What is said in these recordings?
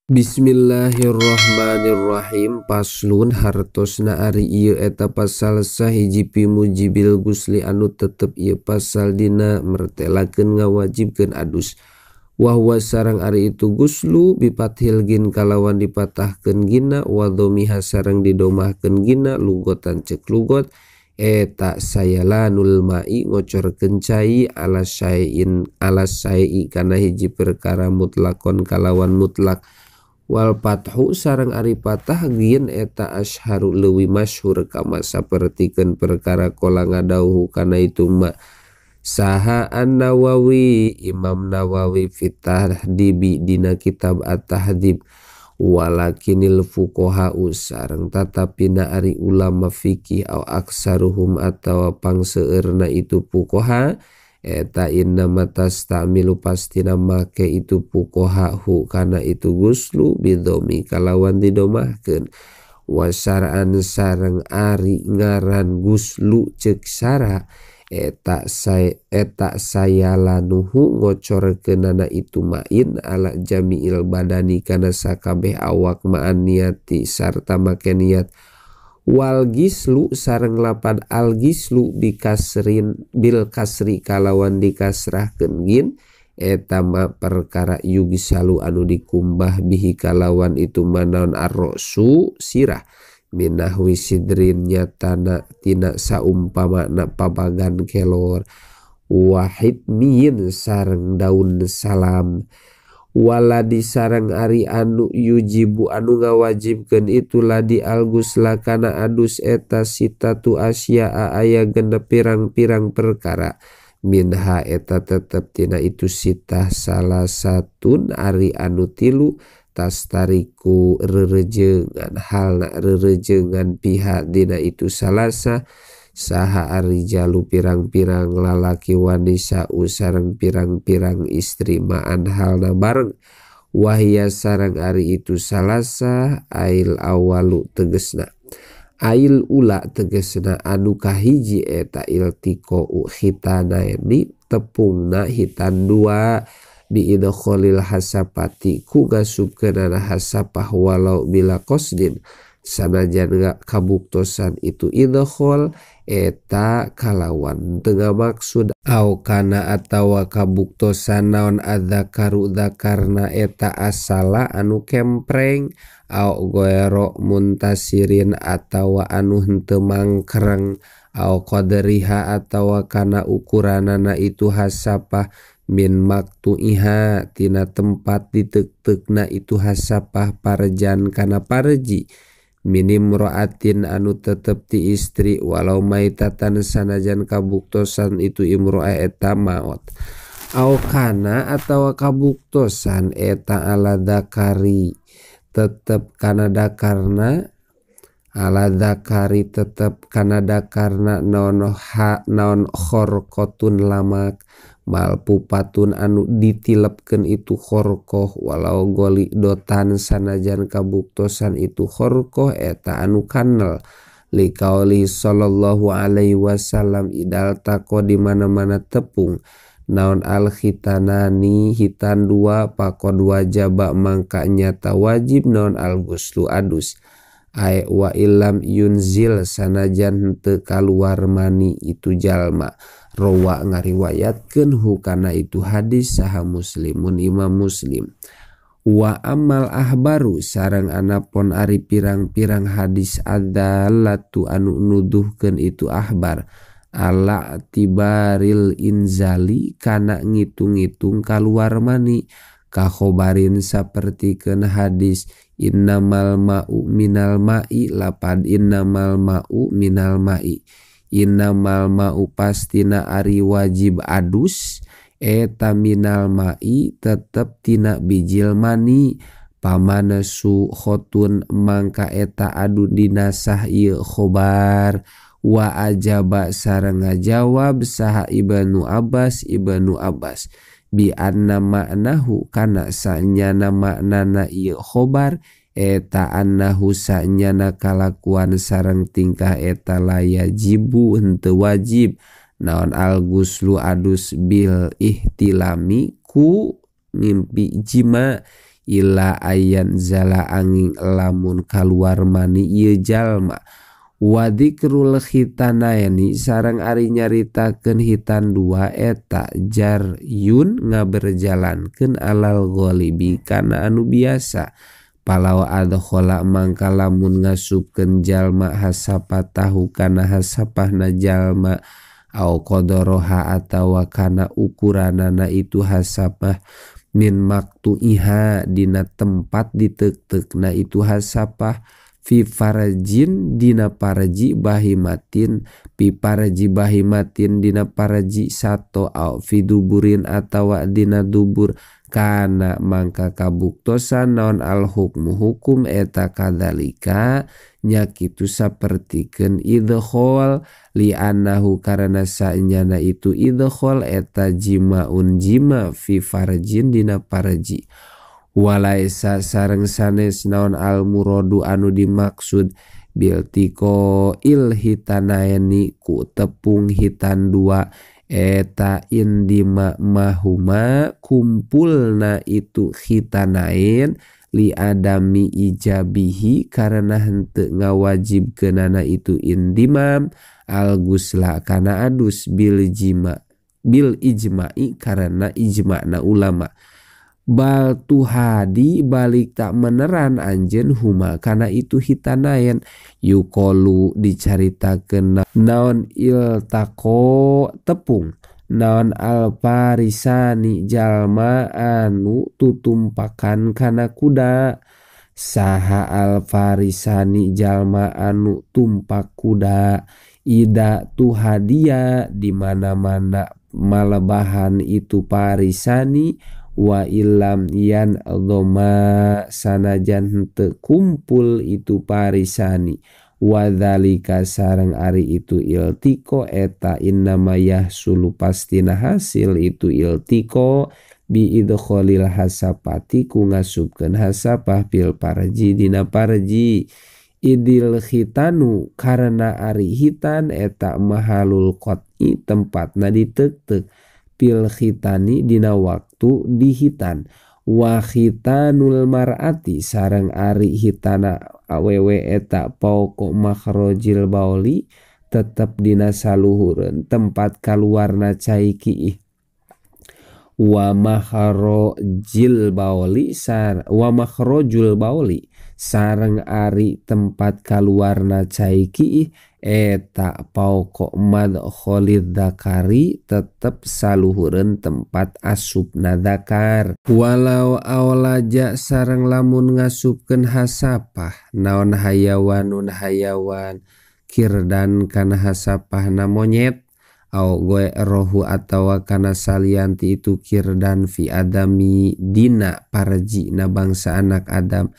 Bismillahirrahmanirrahim. Paslun hartosna ari ieu eta pasal sahiji pimujibil gusli anu tetep ieu pasal dina mertelakeun ngawajibkeun adus. Wahwa sareng ari itu guslu bipathil gin kalawan dipatahkeun gina wa dhomiha sareng didomahkeun gina lugotan cek lugot eta sayalanul ma'i ngocorkeun cai ala syai'in ala syai'i kana hiji perkara mutlakon kalawan mutlak. Wal pathu sareng ari patah gin eta asharu leuwih masyhur kama sapertikeun perkara kola ngadauhu kana itu ma saha an-Nawawi Imam Nawawi fi Tahdhibi dina kitab At-Tahdhib walakinil fuqaha sareng tatapina ari ulama fikih au aksaruhum atawa pangseueurna itu fuqaha eta innama tastamilu pastina make itu fuqaha hu kana itu guslu bidhomi kalawan didomahkeun wasar'an sareng ari ngaran guslu ceuk sara eta sayalanuhu ngocorkeunana itu main ala jami'il badani kana sakabeh awak ma'an niati sarta make niat wal gislu sareng lapad al gislu bikasrin bil kasri kalawan dikasrahkeun gin eta ma perkara yugisalu anu dikumbah bihi kalawan itu manaon arrosu sirah minahwi sidrin nyatana tina saumpamana pabagan kelor wahid miin sareng daun salam waladi sareng ari anu yujibu anu ngawajibkeun itu ladi algusla kana adus eta sitatu asya'a aya genep pirang-pirang perkara minha eta tetep tina itu sitah salah satun ari anu tilu tastariku rerejengan halna rerejengan pihak dina itu salasa saha arijalu pirang-pirang lalaki wanisa sareng pirang-pirang istri ma'an halna bareng wahya sareng ari itu salasa ail awalu tegesna ail ula tegesna anu kahiji eta iltiko khitanaini tepungna hitan dua biidkholil hasapati ku ngasupkeunana hasapah walau bila qasdin sanajan kabuktosan itu idkhol eta kalawan teu maksud au kana atawa kabuktosan naon adzakaru dzakarna eta asala anu kempreng au goero muntasirin atawa anu henteu mangkreng au qadriha atawa kana ukuranana itu hasapah min maktuiha tina tempat ditek-tekna itu hasapah parjan kana parji minim roatin anu tetep ti istri walau maitatan sanajan kabuktosan itu imro'a eta maot au kana atawa kabuktosan eta ala dakari tetep kana dakarna ala dakari tetep kana dakarna naon ha naon khorqotun lamak malpupatun anu ditilepkeun itu khorqoh walau goli dotan sanajan kabuktosan itu khorqoh eta anu kanel likauli sallallahu alaihi wasallam idal tako di mana-mana tepung naon al khitanani hitan dua pakod wajaba mangka nyata wajib naon al guslu adus ae wa illam yunzil sanajan henteu kaluar mani itu jalma rawa ngariwayatkeun hukana itu hadis saha muslimun imam muslim wa amal ahbaru sareng anapon ari pirang-pirang hadis adallatu anu nuduhkeun itu ahbar ala tibaril inzali kana ngitung-ngitung kaluar mani kakhobarin sapertikeun hadis innamal ma'u minal ma'i lapad innamal ma'u minal ma'i innamal ma'u pastina ari wajib adus eta minal ma'i tetep tina bijil mani pamana su khotun mangka eta adu dinasah ieu khobar wa ajaba sareng ngajawab saha Ibnu Abbas bi anna ma'nahu kana sanyana maknana ieu khobar eta annahu sanyana kalakuan sareng tingkah eta layajibu henteu wajib naon al guslu adus bil ihtilami ku mimpi jima illa ayan zala angin lamun kaluar mani ieu jalma wa dzikrul khitanaini sareng ari nyaritakeun hitan dua eta jaryun ngaberjalankeun alal ghalibi kana anu biasa palau adkhala mangka lamun ngasupkeun jalma hasapatahu kana hasapahna jalma au qadaraha atawa kana ukuranana itu hasapah min maktuiha dina tempat ditek-tekna itu hasapah fi farjin dina parji bahimatin fi parji bahimatin dina parji sato au fi duburin atawa dina dubur kana mangka kabuktosan naon al hukmu hukum eta kadzalika nya kitu sapertikeun idkhol li annahu karena saenyana itu idkhol eta jimaun jima fi farjin dina parji walaisa sareng sanes naon al muradu anu dimaksud biltiko il hitanaini ku tepung hitan dua eta indima mahuma kumpulna itu hitanain li adami ijabihi karena henteu ngawajibkeunana itu indimam al gusla kana adus bil jima bil ijma'i karena ijma'na ulama bal tuhadi balik tak meneran anjeun huma kana itu hitanain yukolu dicaritakeun naon iltaqo tepung naon alfarisani jalma anu tutumpakan kana kuda saha alfarisani jalma anu tumpak kuda ida tuhadia di mana-mana malebahan itu parisani wa illam yan dhoma sanajan henteu kumpul itu parisani wa dzalika sareng ari itu iltiko eta innama yahsulu pastina hasil itu iltiko bi idkholil hasapati ku ngasupkeun hasapah fil parji dina parji idil khitanu karena ari hitan eta mahalul qat'i tempatna ditek-tek pil khitani dina waktu dihitan wa khitanul mar'ati sareng ari hitana awewe eta pokok makhrajil bauli tetep dina saluhureun tempat kaluarna cai kiih wa makhrajil bauli sar wa makhrajul bauli sareng ari tempat kaluarna cai kiih eta pokok madkholid dzakari tetep saluhureun tempat asupna dzakar walau aulaja sareng lamun ngasupkeun hasapah naon hayawanun hayawan kirdan kana hasapahna monyet au goe rohu atawa kana salianti itu kirdan fi adami dina parjina bangsa anak Adam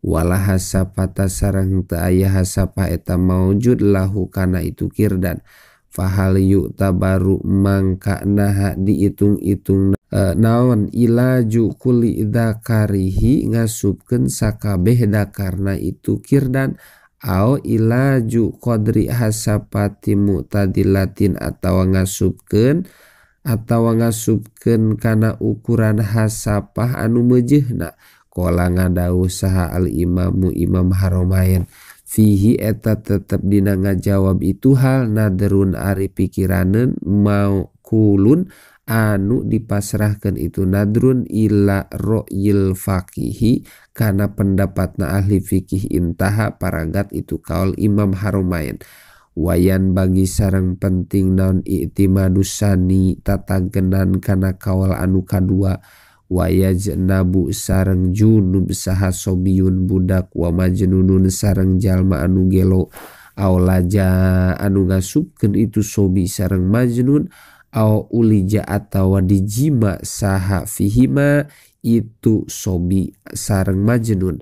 wala hasapata sareng teu aya hasapah eta maujud lahu kana itu kirdan fahal yu'tabaru mangka naha diitung-itung naon ilaju kulli dzakarihi ngasupkeun sakabeh dakarna itu kirdan au ilaju qadri hasapati mu'tadilatin atawa ngasupkeun kana ukuran hasapah anu meujeuhna qala ngadawuh saha al imamu imam Haromain fihi eta tetep dina ngajawab itu hal nadrun ari pikiraneun maukulun anu dipasrahkeun itu nadrun ila ra'yil faqihi kana pendapatna ahli fikih intaha paragat itu kaul Imam Haromain wayan bagi sareng penting naon i'timadusani tatagenan kana kaul anu kadua wayajnabu sareng junub saha sobiyun budak wa majnunun sareng jalma anu gelo aulaja anu ngasupkeun itu sobi sareng majnun au ulija atawa dijima saha fihima itu sobi sareng majnun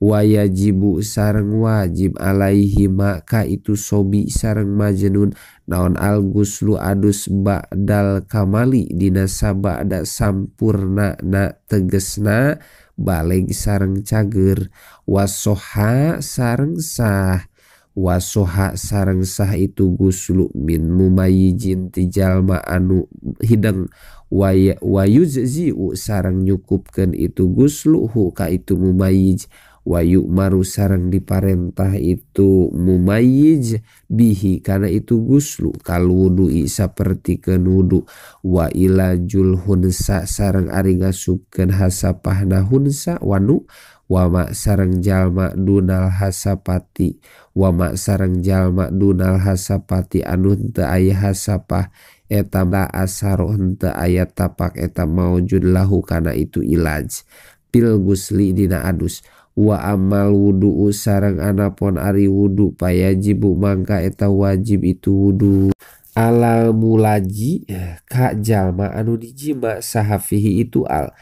wayajibu sareng wajib alaihima ka itu sobi sareng majnun naon al guslu adus ba'dal kamali dina sabada sampurna na tegesna baleg sareng cager wasoha sareng sah wasoha sareng sah itu guslu min mumayyijin ti jalma anu hideng Wa yujzi'u sareng nyukupkeun itu guslu hu ka itu mumayyiz wa yu'maru sareng diparentah itu mumayyiz bihi kana itu guslu kal wudu'i sapertikeun wudu wa ilajul hunsa sareng ari ngasupkeun hasapahna hunsa wanu wa ma sareng jalma dunal hasapati wa ma sareng jalma dunal hasapati anu henteu aya hasapah eta la asaro henteu aya tapak eta maujud lahu kana itu ilaj pil gusli dina adus wa amal wudu sareng anapon ari wudu payajibu mangka eta wajib itu wudu alal mulaji ka jalma anu dijima sahafihi itu al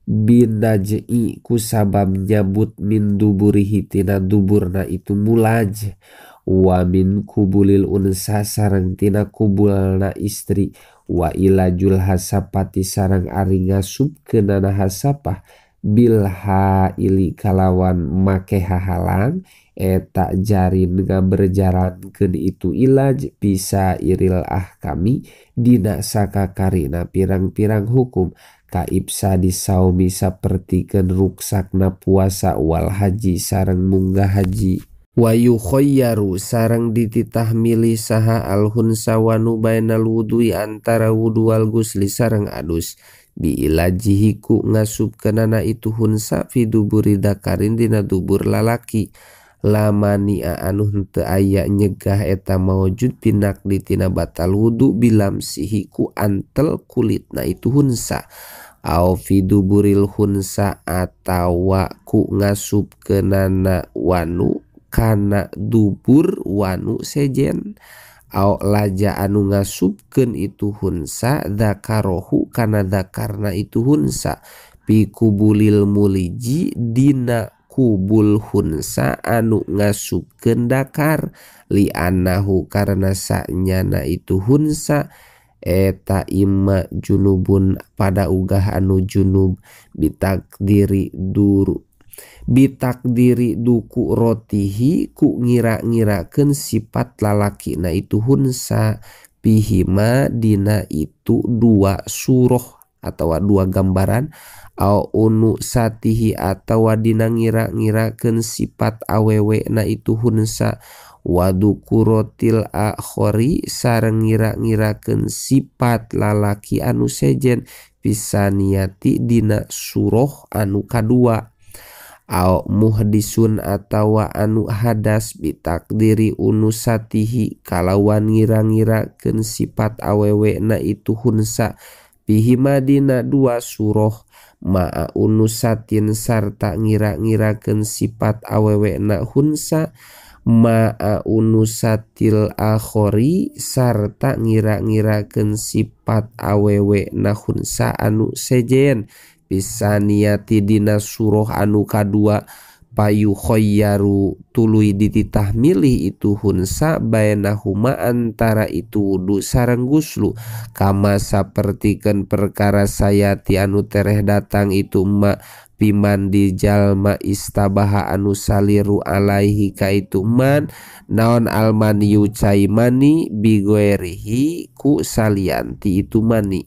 binaj'i kusabab nyabut min duburihi tina duburna itu mulaj wa min kubulil unsa sareng tina kubulna istri wa ilajul hasapati sareng ari ngasupkeunana hasapah bilha ili kalawan make hahalang eta jarin ngaberjalankeun itu ilaj bisa iril ahkami dina sakakarina pirang-pirang hukum kaipsa disaumi sapertikeun ruksakna puasa wal haji sareng munggah haji wa yukhayyaru sareng dititah milih saha al hunsa wa nu bainal wudu'i antara wudu wal gusli sareng adus biilajihi ku ngasupkeunana itu hunsa fi duburi dakarin dina dubur lalaki lamania anu henteu aya nyegah eta maujud pinak ditina batal wudu bilamsihi ku antel kulitna itu hunsa au fi duburil hunsa atawa ku ngasupkeunana wanu kana dubur wanu sejen au laja anu ngasupkeun itu hunsa dzakarohu kana dzakarna itu hunsa pi kubulil muliji dina kubul hunsa anu ngasupkeun dakar li annahu karena sanyana itu hunsa eta imma junubun pada ugah anu junub bitakdiri duru bitakdiri duku rotihi ku ngira-ngirakeun sifat lalaki na itu hunsa pihima dina itu dua suroh atau dua gambaran au unu satihi atawa dina ngira-ngirakeun sifat awewe na itu hunsa wadukurotil akhori sareng ngira-ngirakeun sifat lalaki anu sejen pisaniati dina suroh anu kadua au muhdisun atawa anu hadas bitakdiri unusatihi kalawan ngira-ngirakeun sifat awewe na itu hunsa pihima dina dua suroh ma'a unusatin sarta ngira-ngirakeun sifat awewe na hunsa ma'a unusatil akhori sarta ngira-ngirakeun sifat awewe na hunsa anu sejen bisa niati dina suroh anu kadua payu khayyaru tuluy dititah milih itu hunsa bainahuma antara itu wudu sareng guslu kama sapertikeun perkara sayati anu tereh datang itu ma piman di jalma istabaha anu saliru alaihi ka itu man naon almaniyu cai mani bigoerihi ku salianti itu mani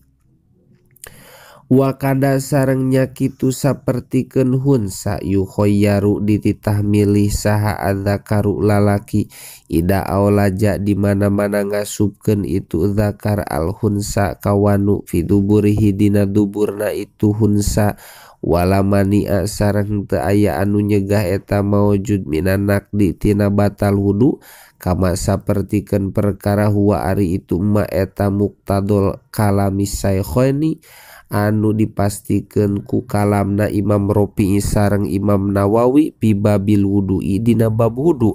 wakada sarengnya kitu sapertikeun hunsa yukhayyaru dititah milih saha adzakaru lalaki ida aulaja di mana-mana ngasupkeun itu dzakar al hunsa kawanu fi duburihi dina duburna itu hunsa wala mania sareng teu aya anu nyegah eta maujud minan naqdi tina batal wudu kama sapertikeun perkara huwa ari itu ma eta muqtadol kalami saikhoini anu dipastikeun ku kalamna Imam Rafi'i sareng Imam Nawawi fi babil wudu'i dina bab wudu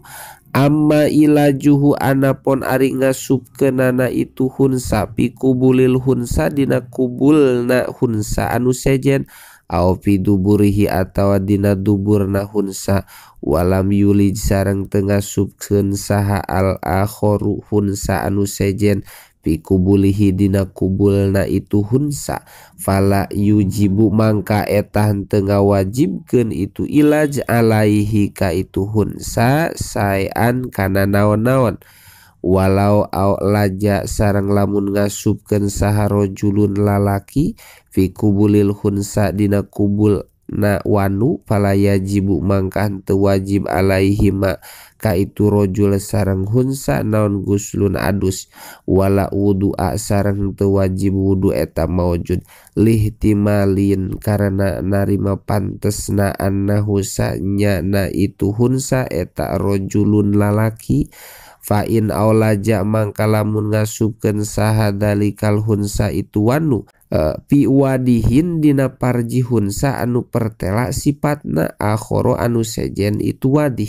amma ilajuhu anapon ari ngasupkeunana itu hunsa fi kubulil hunsa dina kubulna hunsa anu sejen au fi duburihi atawa dina duburna hunsa walam yulij sareng teu ngasupkeun saha al akharu hunsa anu sejen fi kubulihi dina kubulna itu hunsa fala yujibu mangka eta henteu ngawajibkeun itu ilaj alaihi ka itu hunsa saean kana naon-naon Walau au laja sareng lamun ngasupkeun saha rajulun lalaki fi kubulil khunsa dina kubul na wanu fala yajibu mangka henteu wajib alaihima ka itu rajul sareng hunsa naon guslun adus wala wudu'a sareng henteu wajib wudu eta maujud lihtimalin karena narima pantesna annahu sanyana itu hunsa eta rajulun lalaki. Fa in aulaja mangka lamun ngasupkeun saha dalikal hunsa itu wanu fi wadihin dina parji hunsa anu pertela sifatna akhoro anu sejen itu wadih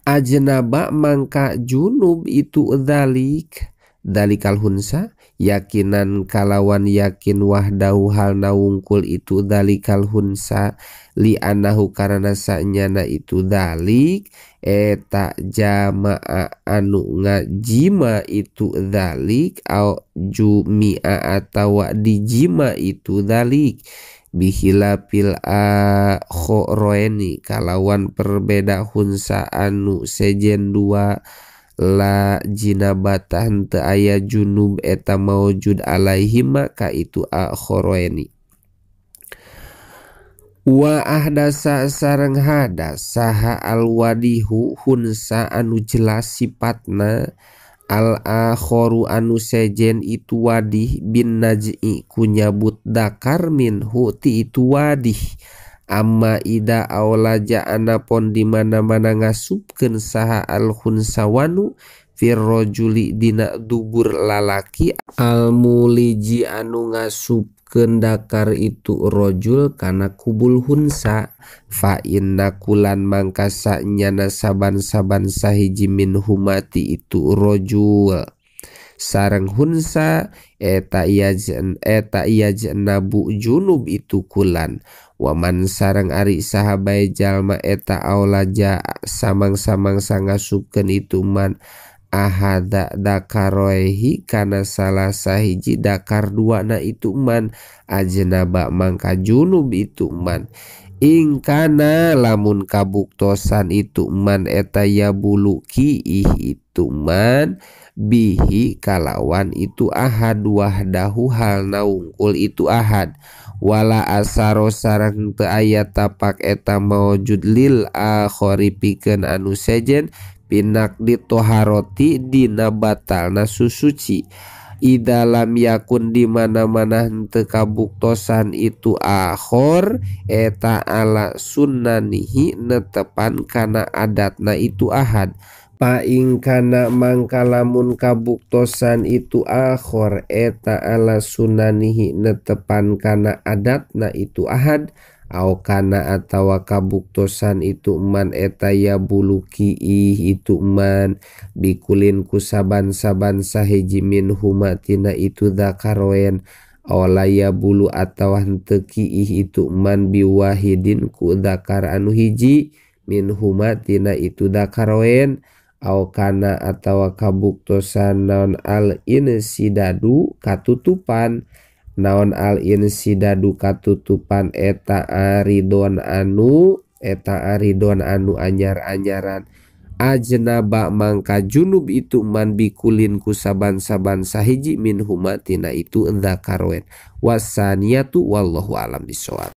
ajnaba mangka junub itu dzalik dalikal hunsa yakinan kalawan yakin wahdahu halna wungkul itu dalikal hunsa li anahu karena sanyana itu dalik eta jama'a anu ngajima itu dalik au jumi'a atawa dijima itu dalik bihilapil akhoroeni kalawan perbeda hunsa anu sejen dua la jinabata henteu aya junub eta maujud alaihima ka itu akhoroeni. Wa ahdasa sareng hadas saha alwadihu hunsa anu jelas sifatna al akhoru anu sejen itu wadih bin naj'i kunyabut dakar minhu ti itu wadih. Amma ida aulaja anapon di mana-mana ngasupkeun saha al hunsawanu firrojuli dina dubur lalaki al muliji anu ngasupkeun dakar itu rojul kana kubul hunsa fa inna kulan mangka sanyana saban-saban sahiji min humati itu rojul sareng hunsa eta yajnabu junub itu kulan. Waman sareng ari sahabai jalma eta aulaja samang-samang sangasupkeun itu man ahada dakaroehi kana salah sahiji dakar dua na itu man ajnaba mangka junub itu man. Ingkana lamun kabuktosan itu man eta yabulu kiih itu man bihi kalawan itu ahad wahdahu halna wungkul itu ahad wala asaro sareng teu aya tapak eta maujud lil akhori pikeun anu sejen pinak ditoharoti dina batalna susuci. Ida lam yakun di mana-mana henteu kabuktosan itu akhor eta ala sunnanihi netepan kana adatna itu ahad. Pa ingkana mangka lamun kabuktosan itu akhor eta ala sunanihi netepan kana adatna itu ahad au kana atawa kabuktosan itu man eta ya buluki itu man bikulin ku saban-saban sahiji min humatina itu dzakaroen awala ya bulu atawa henteu kiih itu man biwahidin ku dzakar anu hiji min humatina itu dzakaroen au kana atawa kabuktosan naon al insidadu katutupan naon al insidadu katutupan eta aridon anu anyar-anyaran ajnaba mangka junub itu man bikulin ku saban-saban sahiji min humatina itu dzakaroen. Wasaniyatu wallahu alam bisawab.